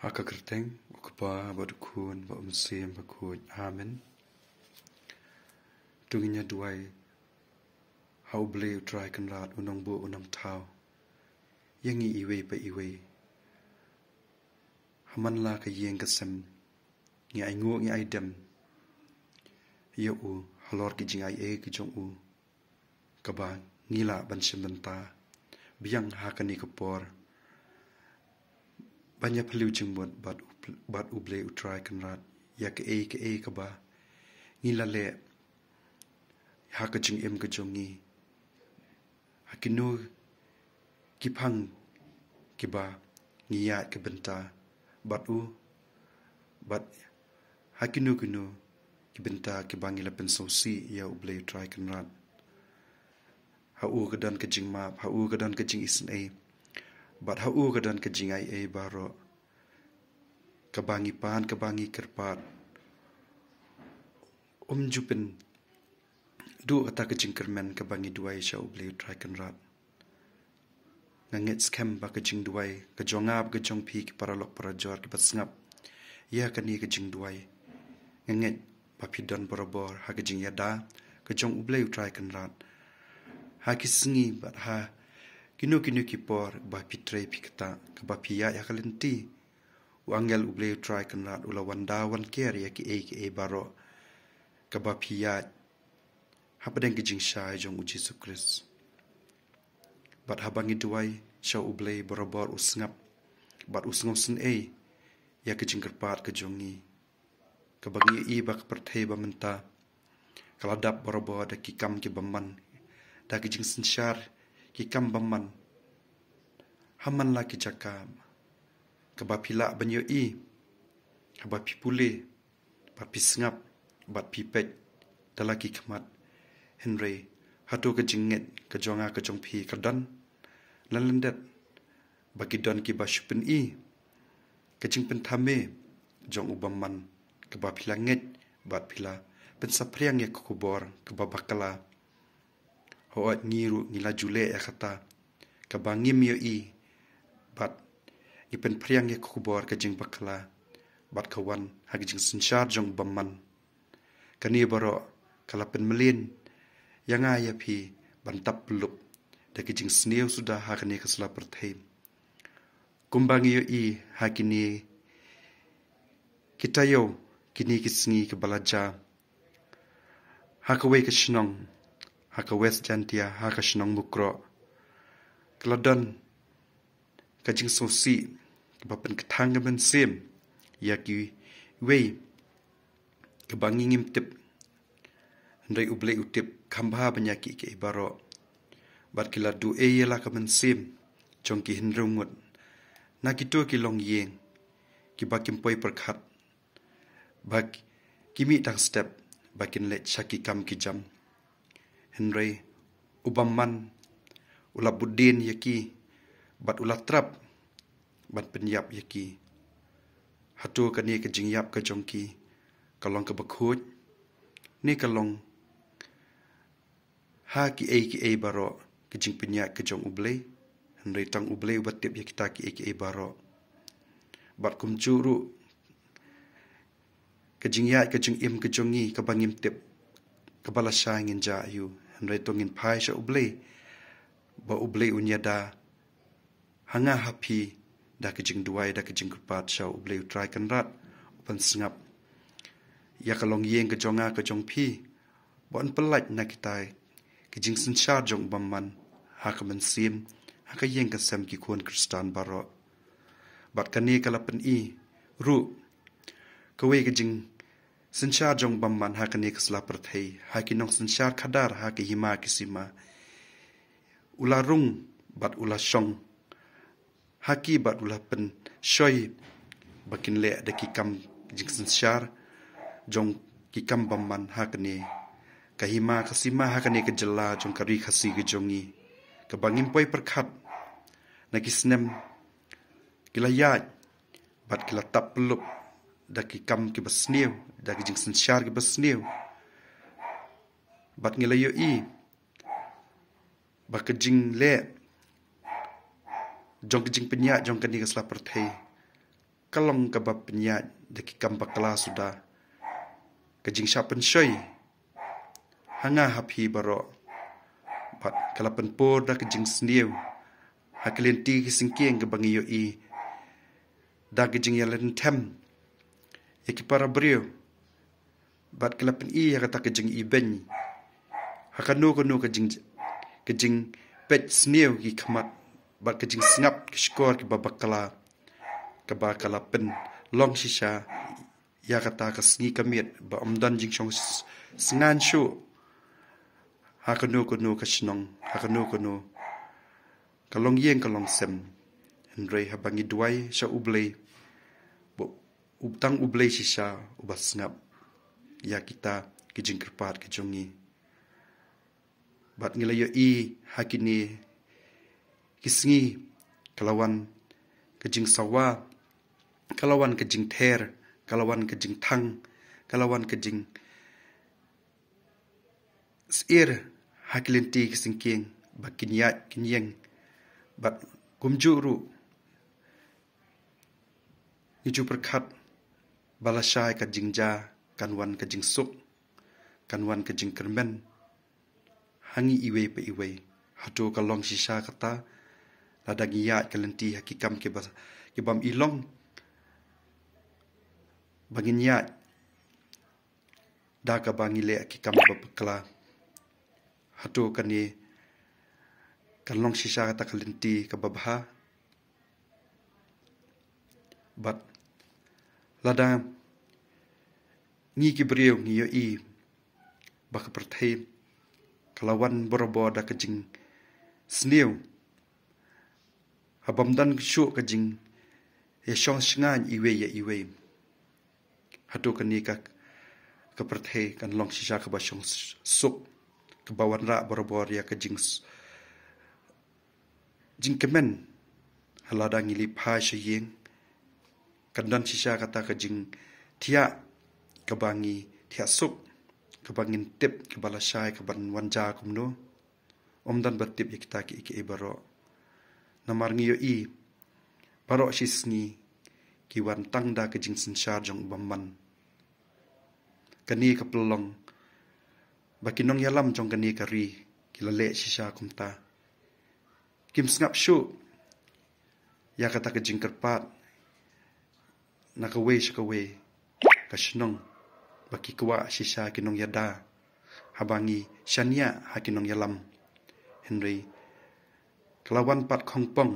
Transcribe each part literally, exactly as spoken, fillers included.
Ha ka kyrteng u Kpa bad u Khun bad u Mynsiem Bakhuid. Amen. To ngin ïa duwai ha u Blei u Trai Kynrad, u Nongbuh u Nongthaw ïa ngi iwei pa iwei. Ha man la ka ïing ka sem ngi ai nguh, ngi ai dem ïa u halor ki jingaiei ki jong u, kaba ngi lah ban shim bynta biang ha kane ka por ban ïa phylliew jingmut bad u, bad u Blei u Trai Kynrad ïa kaei kaei kaba ngi la leh ha ka jingim ka jong ngi, ha kino ki phang kiba ngi ïaid ka bynta bad u, bad ha kino kino ki bynta kiba ngi la pynsngewsih ïa u Blei u Trai Kynrad. Ha u ka don ka jingmap, ha u ka don ka jingisynei, bad ha u ka don ka jingaiei baroh kaba ngi pan, kaba ngi kyrpad. Um ju pynduh kata ka jingkyrmen kaba ngi duwai sha u Blei u Trai Kynrad. Nga ngeit skhem ba ka jingduwai ka jong nga bad ka jong phi ki paralok parajor kiba sngap ïa kane ka jingduwai, nga ngeit ba phi don barabor ha ka jingïada ka jong u Blei u Trai Kynrad. Ha ki sngi bad ha kino kino ki por ba phi trei phi ktah, kaba phi ïaid ha ka lynti, u angel u Blei u Trai Kynrad u la wan da wan ker ïa kiei kiei baroh kaba phi ïaid hapdeng ka jingshai jong u Jisu Khrist. Bad haba ngi duwai sha u Blei, barabor u sngap bad u sngewsynei ïa ka jingkyrpad ka jong ngi. Kaba ngi ïohi ba ka pyrthei ba mynta ka la dap barabor da ki kam ki bymman, da ki jingsynshar ki kam bymman. Ha man la ki jaka kaba phi lah ban ïohi, haba phi pule bad phi sngap bad phi peit da la ki khmat. Hynrei hato ka jingngeit ka jong nga ka jong phi ka don lane lyndet, ba ki don kiba shu pyni ka jingpynthame jong u bymman kaba phi la ngeit bad phi la pynsaphriang ïa ka khubor kaba bakla? Hooid, ngi ruh ngi la ju leh ïa kata, kaba ngim ïohi bad ngi pynphriang ïa ka khubor ka jingbakla bad ka wan ha ka jingsynshar jong u bymman. Kane baroh ka la pynmlien ïa nga ïa phi ban tap pyllup da ki jingsniew suda ha kane ka sla pyrthei. Kumba ngi ïohi ha kine ki taïew, kine ki sngi kiba la jia, ha kawei ka shnong ha ka West Jaintia, ha ka shnong Mukroh, ka la don ka jingsngewsih kaba pynkthang ka mynsiem ïa kiwei kaba ngi ngim tip. Hynrei u Blei u tip kham bha ban ïa kiei kiei baroh. Bad ki la duh ei ïa la ka mynsiem jong ki hynriew ngut na kito ki longïing kiba kim poi pyrkhat ba ki mih tang step ba kin leit sha ki kam ki jam. Hynrei u bymman u la bud dien ïa ki bad u la trap ban pynïap ïa ki. Hato kane ka jingïap ka jong ki ka long kaba khuid, ne ka long ha kiei kiei baroh ka jingpynïaid ka jong u Blei? Hynrei tang u Blei uba tip ïa kita kiei kiei baroh. Bad kumjuh ruh ka jingïaid ka jingim ka jong ngi kaba ngim tip, kaba lashai ngin jah aiu. Hynrei to ngin phai sha u Blei, ba u Blei un ïada ha nga ha phi da ka jingduwai, da ka jingkyrpad sha u Blei u Trai Kynrad, u pynsngap ïa ka longïing ka jong nga ka jong phi, ba un pyllait na kita ki jingsynshar jong u bymman ha ka mynsiem, ha ka ïing ka sem ki khun Khristan baroh. Bad kane ka la pyni ruh kawei ka jingsynshar jong u bymman ha kane ka sla pyrthei, ha ki nongsynshar khadar, ha ki hima ki sima. U la rung bad u la shong ha ki bad u la pynshoi ba kin leh da ki kam jingsynshar jong ki kam bymman ha kane ka hima ka sima, ha kane ka jylla jong ka Ri Khasi ka jong ngi, kaba ngim poi pyrkhat. Na ki snem ki la ïaid bad ki la tap pyllup da ki kam kiba sniew, da ki jingsynshar kiba sniew. Bad ngi la ïohi ba ka jingleh jong ka jingpynïaid jong kane ka sla pyrthei ka long kaba pynïaid da ki kam bakla suda. Ka jingshah pynshoi ha nga ha phi baroh. Bad ka la pynpur da ka jingsniew ha ka lynti ki syngkien kaba ngi ïohi da ka jingïalynthem ïa ki para briew. Bad ka la pyni ïa kata ka jingibeiñ ha kano kano ka jing, ka jingpeit sniew ki khmat bad ka jingsngap ki shkor kiba bakla, kaba ka la pynlong shisha ïa kata ka sngi ka miet ba ym don jingshong s-, sngan shuh ha kano kano ka shnong, ha kano kano ka longïing ka longsem. Hynrei haba ngi duwai sha U Blei, ba u tang U Blei shisha uba sngap ïa kita ki jingkyrpad ki jong ngi. Bad ngi la ïohi ha kine ki sngi ka la wan ka jingsawa, ka la wan ka jingther, ka la wan ka jingthang, ka la wan ka jing syier ha ki lynti ki syngkien ba kin ïaid kin ïeng. Bad kumjuh ruh ngi ju pyrkhat ba lashai ka jingjia kan wan ka jingsuk, kan wan ka jingkyrmen ha ngi iwei pa iwei. Hato ka long shisha kata lada ngi ïaid ka lynti ha ki kam kiba, ki bym i long, ba ngin ïaid da kaba ngi leh ki kam ba bakla? Hato kane kan long shisha kata ka lynti kaba bha? Bad lada ngi ki briew ngi ïohi ba ka pyrthei ka la wan borabor da ka jingsniew, ha bym don shuh ka jingïashong shngaiñ iwei ïa iwei, hato kane ka, ka pyrthei kan long shisha kaba shong s-, suk, kaba wanrah borabor ïa ka jing s-, jingkmen? Ha lada ngi leit phai sha ïing, kan don shisha kata ka jingthiah kaba ngi thiah suk, kaba ngin tip kaba lashai kaban wan jia kumno? Ym don ba tip ïa kita kiei kiei baroh. Namar ngi ïohi baroh shi sngi ki wan tang da ka jingsynshar jong u bymman. Kane ka pynlong ba ki nongïalam jong kane ka ri ki la leh shisha kumta. Kim sngap shuh ïa kata ka jingkyrpad na kawei sha kawei ka shnong ba ki kwah shisha ki nongïada haba ngi shaniah ha ki nongïalam. Hynrei ka la wan pat khongpong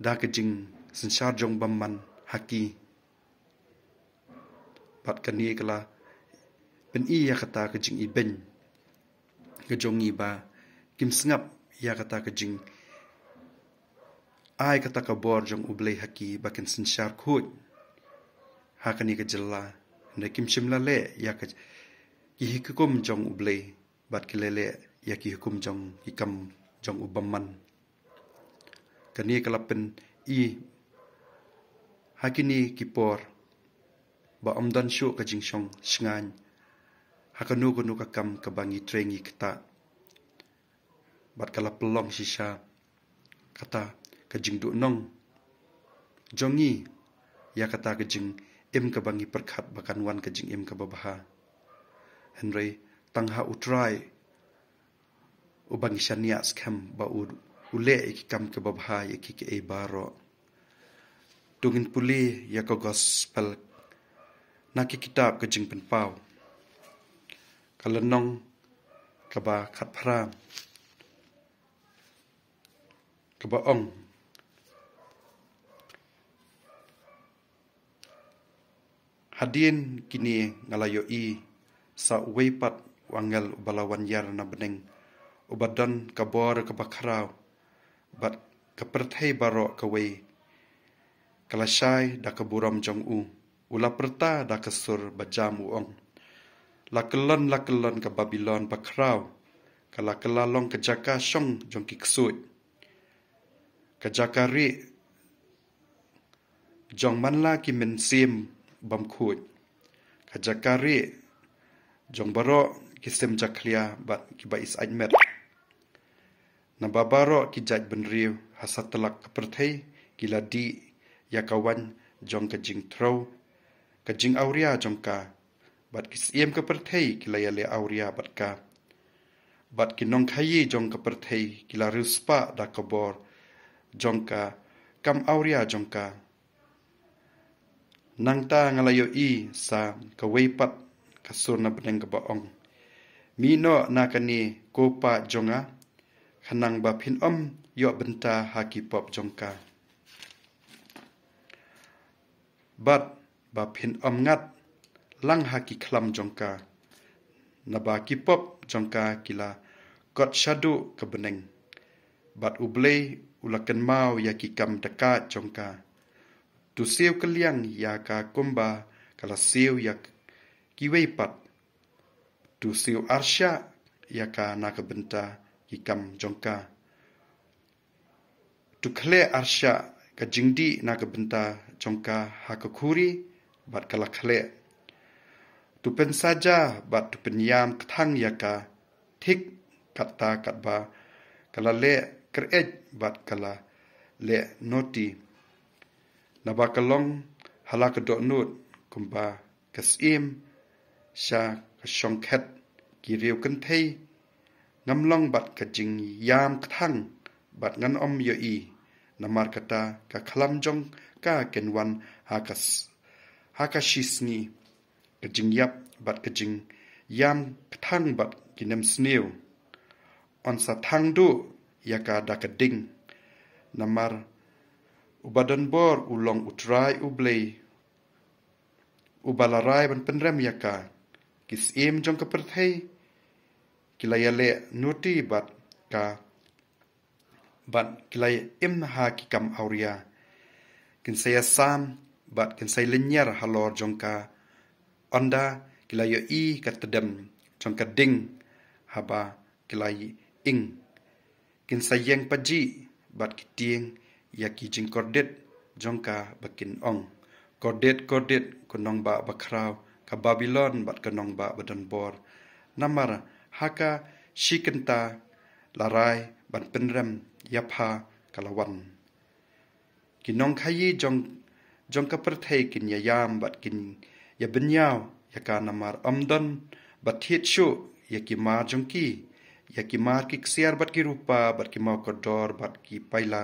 da ka jingsynshar jong u bymman ha ki. Bad kane ka la pyni ïa kata ka jingibeiñ ka jong ngi ba kim sngap ïa kata ka jing ai kata ka bor jong U Blei ha ki ba kin synshar khuid ha kane ka jylla. Hynrei kim shym la leh ïa ka, ki hukum jong U Blei, bad ki la leh ïa ki hukum jong ki kam jong u bymman. Kane ka la pyni ha kine ki por ba ym don shuh ka jingshong shngaiñ ha kano kano ka kam kaba ngi trei ngi ktah. Bad ka la pynlong shisha kata ka jingduhnong jong ngi ïa kata ka jingim kaba ngi pyrkhat ba kan wan ka jingim kaba bha. Hynrei tang ha U Trai uba ngi shaniah skhem ba u, u leh ïa ki kam kiba bha ïa ki kiei baroh. To ngin pule ïa ka gospel na ki kitab ka Jingpynpaw, ka lynnong kaba khatphra, kaba ong: Hadien kine nga la ïohi sa uwei pat u angel uba la wan ïar na bneng, uba don ka bor kaba khraw, bad ka pyrthei baroh kawei ka la shai da ka burom jong u. U la pyrta da ka sur ba jam u ong: La kyllon, la kyllon ka Babilon bakhraw, ka la kylla long ka jaka shong jong ki ksuid, ka jaka rieh jong man la ki mynsiem bymkhuid, ka jaka rieh jong baroh ki sim jakhlia bad kiba isaiñ met. Naba baroh ki jaitbynriew ha satlak ka pyrthei ki la dih ïa ka waiñ jong ka jingthrew ka jingawria jong ka, bad ki syiem ka pyrthei ki la ïaleh awria bad ka, bad ki nongkhaïi jong ka pyrthei ki la riewspah da ka bor jong ka kam awria jong ka. Nangta nga la ïohi sa kawei pat ka sur na bneng kaba ong, mih noh na kane ko paid jong nga, khnang ba phin ym ïoh bynta ha ki pop jong ka, bad ba phin ym ngat lang ha ki khlam jong ka, naba ki pop jong ka ki la kot shaduh ka bneng, bad U Blei u la kynmaw ïa ki kam dakaid jong ka. To siew kylliang ïa ka kumba ka la siew ïa kiwei pat. To siew arshah ïa ka na ka bynta ki kam jong ka. To khleh arshah ka jingdih na ka bynta jong ka ha ka khuri, bad ka la khleh. To pynsaja bad to pynïam kthang ïa ka, thik katta katba ka la leh kyreit bad ka la leh noti. Naba ka long ha la ka dohnud kumba ka syiem sha ka shongkhet ki riew kynthei. Ngam long bad ka jingïam kthang, bad ngan ym ïohi. Namar kata ka khlam jong ka kin wan ha ka s-, ha ka shisngi, ka jingïap bad ka jingïam kthang bad ki nemsniew. Yn sa thang duh ïa ka da ka ding. Namar uba don bor u long U Trai U Blei, uba la rai ban pynrem ïa ka. Ki syiem jong ka pyrthei ki la ïaleh noti bad ka, bad ki la im ha ki kam awria. Kin sa ïasam bad kin sa ïalynñiar halor jong ka, ynda ki la ïohi ka tdem jong ka ding haba ki la ïing. Kin sa ïeng pajih bad ki tieng ïa ki jingkordit jong ka, ba kin ong, kordit, kordit, ko nongbah bakhraw ka Babilon bad ko nongbah badonbor. Namar ha ka shi kynta la rai ban pynrem ïa pha ka la wan. Ki nongkhaïi jong, jong ka pyrthei kin ïaïam bad kin ïabynñiaw ïa ka, namar ym don ba thied shuh ïa ki mar jong ki, ïa ki mar ki ksiar bad ki rupa bad ki mawkordor bad ki paila,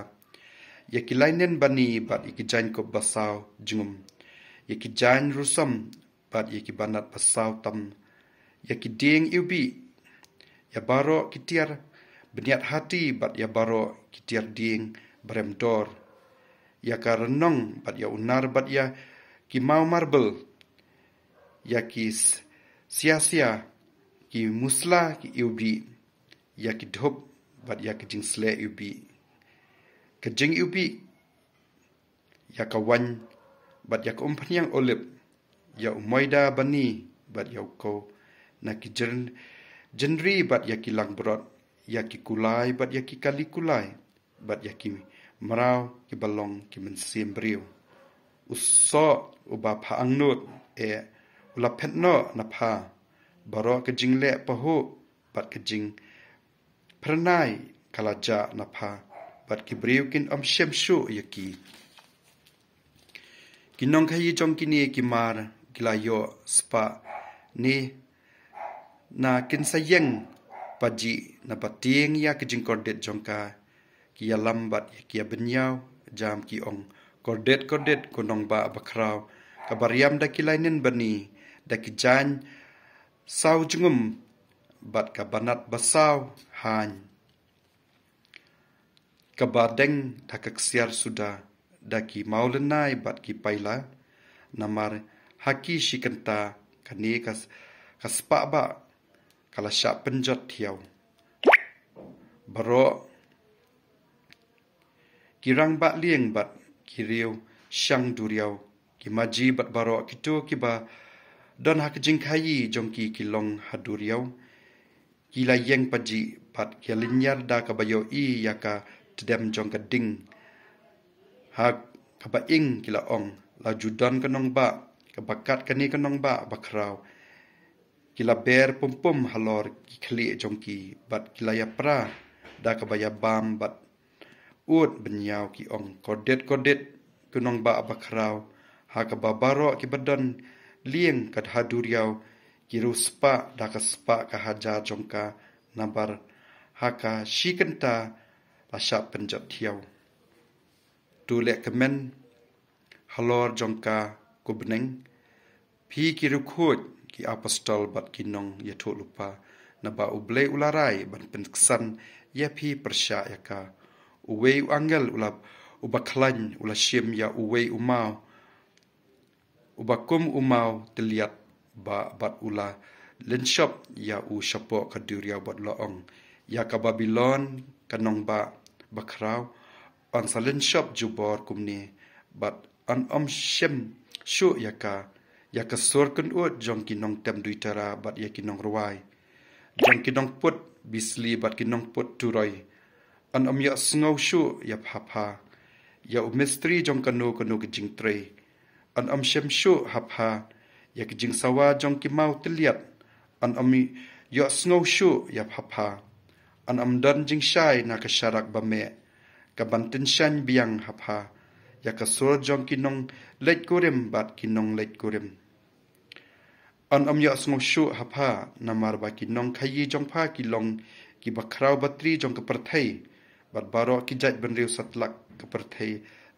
ïa ki lainen bani bad ïa ki jaiñkup basaw jngum, ïa ki jaiñ rusom bad ïa ki banat basaw tam, ïa ki dieng iwbih, ïa baroh ki tiar bniat hati bad ïa baroh ki tiar dieng barem dor, ïa ka rnong bad ïa u nar bad ïa ki maw marbel, ïa ki s-, siasia, ki musla ki iwbih, ïa ki dhup bad ïa ki jingsleh iwbih, ka jingiwbih, ïa ka waiñ bad ïa ka umphniang olib, ïa u moida bani bad ïa u kow na ki jyn-, jynri bad ïa ki langbrot, ïa ki kulai bad ïa ki kali kulai, bad ïa ki mraw kiba long ki mynsiem briew. U soh uba pha angnud, eh, u la phet noh na pha. Baroh ka jingleh pahuh bad ka jing phyrnai ka la jah na pha, bad ki briew kin ym shem shuh ïa ki. Ki nongkhaïi jong kine ki mar ki la ïoh spah ne na kin sa ïeng pajih naba tieng ïa ka jingkordit jong ka. Ki ïalam bad ïa ki ïabynñiaw jam ki ong, kordit, kordit, ko nongbah bakhraw kaba riam da ki lainen bani, da ki jaiñ saw jngum bad ka banat basaw haiñ, kaba deng da ka ksiar suda, da ki mawlynnai bad ki paila. Namar ha ki shi kynta kane ka, ka spah bah ka la shah pynjot thiaw. Baroh ki rangbah lieng bad ki riew shang duriaw, ki maji bad baroh kito kiba don ha ka jingkhaïi jong ki ki long ha duriaw, ki la ïeng pajih bad ki ïalynñiar da kaba ïohi ïa ka tdem jong ka ding. Ha kaba ing ki la ong, la ju don ka nongbah kaba kat kane ka nongbah bakhraw. Ki la ber pum pum halor ki khlieh jong ki bad ki la ïapra da kaba ïabam bad ud bynñiaw, ki ong, kordit, kordit, ki nongbah bakhraw, ha kaba baroh kiba don lieng ka duriaw ki riewspah da ka spah ka hajar jong ka, nabar ha ka shi kynta la shah pynjot thiaw. To leh kmen halor jong ka, ko bneng, phi ki riewkhuid, ki apostol bad ki nongïathuhlypa, naba U Blei u la rai ban pynksan ïa phi pyrshah ïa ka. Uwei u angel u la, uba khlaiñ u la shim ïa uwei u maw, uba kum u maw tylliat, ba bad u la lynshop ïa u shapoh ka duriaw bad la ong: Ïa ka Babilon, ka nongbah bakhraw, yn sa lynshop jubor kumne, bad yn ym shym shuh ïa ka, ïa ka sur kynud jong ki nongtem duitara bad ïa ki nongrwai, jong ki nongput bisli bad ki nongput turoi. Yn ym ïohsngew shuh ïa pha pha ïa u mistri jong kano kano ka jingtrei. Yn ym shym shuh ha pha ïa ka jingsawa jong ki maw tylliat. Yn ym ïohsngew shuh ïa pha pha. Yn ym don jingshai na ka sharak ba meh, kaban tyngshaiñ biang ha pha ïa ka sur jong ki nongleit kurim bad ki nongleit kurim. Yn ym ïohsngew shuh ha pha, namar ba ki nongkhaïi jong pha ki long ki bakhraw batri jong ka pyrthei, bad baroh ki jaitbynriew satlak ka pyrthei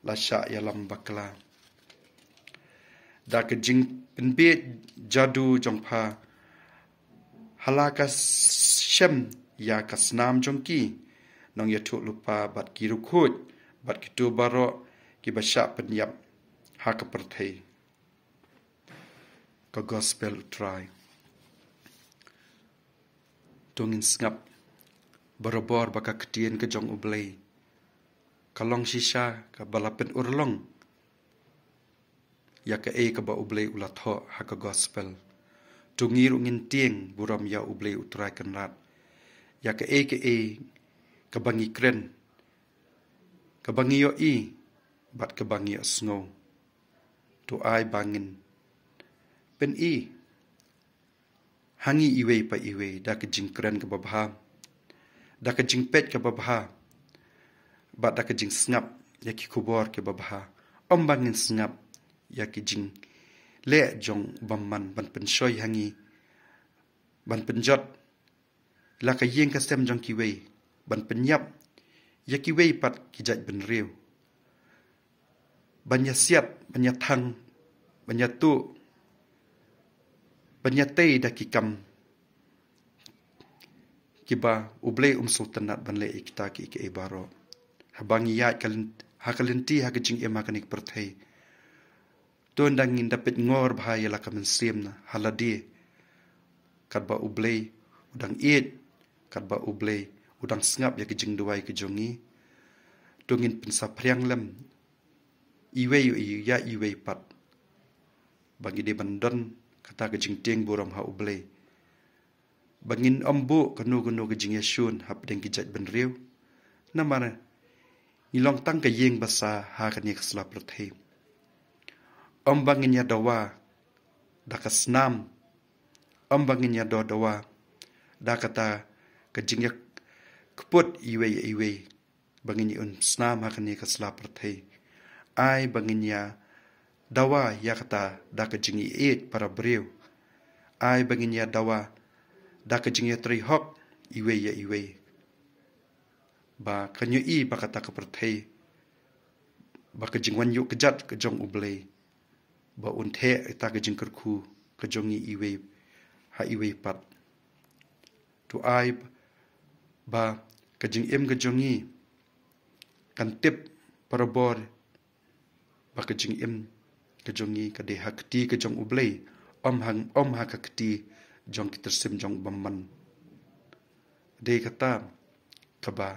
la shah ïalam bakla. Da ka jingpynbiej jadu jong pha, ha la ka shem ïa ka snam jong ki nongïathuhlypa bad ki riewkhuid, bad kito baroh kiba shah pynïap ha ka pyrthei. Ka Gospel U Trai. To ngin sngap barabor ba ka ktien ka jong U Blei ka long shisha kaba la pynurlong ïa kaei kaba U Blei u la thoh ha ka Gospel. To ngi ruh ngin tieng burom ïa U Blei U Trai Kynrad ïa kaei kaei kaba ngi kren, kaba ngi ïohi, bad kaba ngi ïohsngew. To ai ba ngin pyni ha ngi iwei pa iwei da ka jingkren kaba bha, da ka jingpeit kaba bha, bad da ka jingsngap ïa ki khubor kiba bha. Ym ba ngin sngap ïa ki jingleh jong u bymman ban pynshoi ha ngi, ban pynjot la ka ïing ka sem jong kiwei, ban pynïap ïa kiwei pat ki jaitbynriew, ban ïasiat, ban ïathang, ban ïatuh, ban ïatei da ki kam kiba U Blei um sngewtynnat ban leh ïa kita kiei kiei baroh. Haba ngi ïaid ka lyn-, ha ka lynti ha ka jingim ha kane ka pyrthei, to ynda ngin da peit ngor bha ïa la ka mynsiem na ha lade, katba U Blei u dang ïeit, katba U Blei u dang sngap ïa ka jingduwai ka jong ngi. To ngin pynsaphriang lem iwei ïa iwei pat, ba ngi dei ban don kata ka jingtieng burom ha U Blei, ba ngin ym buh kano kano ka jingïashun hapdeng ki jaitbynriew. Namar ngi long tang ka ïing basa ha kane ka sla pyrthei. Ym ba ngin ïa dawa da ka snam, ym ba ngin ïa dawa da kata ka jingïakput iwei ïa iwei, ba ngin ïa un snam ha kane ka sla pyrthei. Ai ba ngin ïa dawa ïa kata da ka jingïeit para briew. Ai ba ngin ïa dawa da ka jingïatrei hok iwei ïa iwei, ba kan ïohi ba kata ka pyrthei, ba ka jingwan ïuh kjat ka jong U Blei, ba un theh ïa kata ka jingkyrkhu ka jong ngi iwei ha iwei pat. To ai ba ka jingim ka jong ngi kan tip barabor ba ka jingim ka jong ngi ka dei ha kti ka jong U Blei, ym ha, ym ha ka kti jong ki tyrsim jong u bymman. Dei kata kaba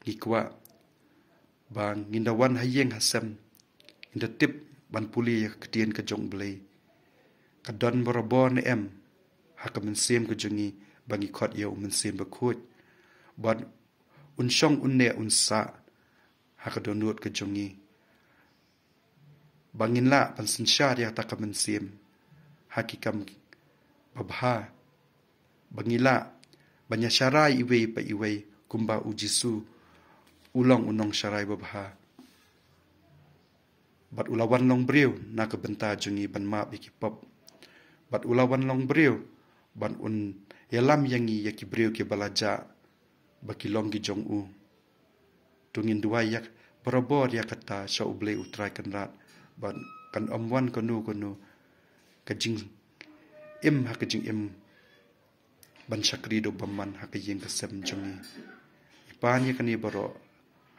ngi kwah ba ngin da wan ha ïing ha sem, ngin da tip ban pule ïa ka ktien ka jong U Blei. Ka don barabor ne em ha ka mynsiem ka jong ngi ba ngi khot ïa U Mynsiem Bakhuid, ba un shong, un neh, un sah ha ka dohnud ka jong ngi, ba ngin lah ban synshar ïa kata ka mynsiem ha ki kam babha, ba ngi lah ban ïa sharai iwei pa iwei kumba U Jisu u long u nongsharai babha. Bad u la wan long briew na ka bynta jong ngi ban map ïa ki pop. Bad u la wan long briew ban un ïalam ïa ngi ïa ki briew ki ba la jah ba ki long ki jong u. To ngin duwai ïa barabor ïa kata sha U Blei U Trai Kynrad, bad kan ym wan kano kano ka jingim ha ka jingim ban shakri da u bymman ha ka ïing ka sem jong ngi. Ngi pan ïa kane baroh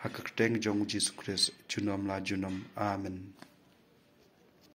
ha ka kyrteng jong U Jisu Khrist, junom la junom. Amen.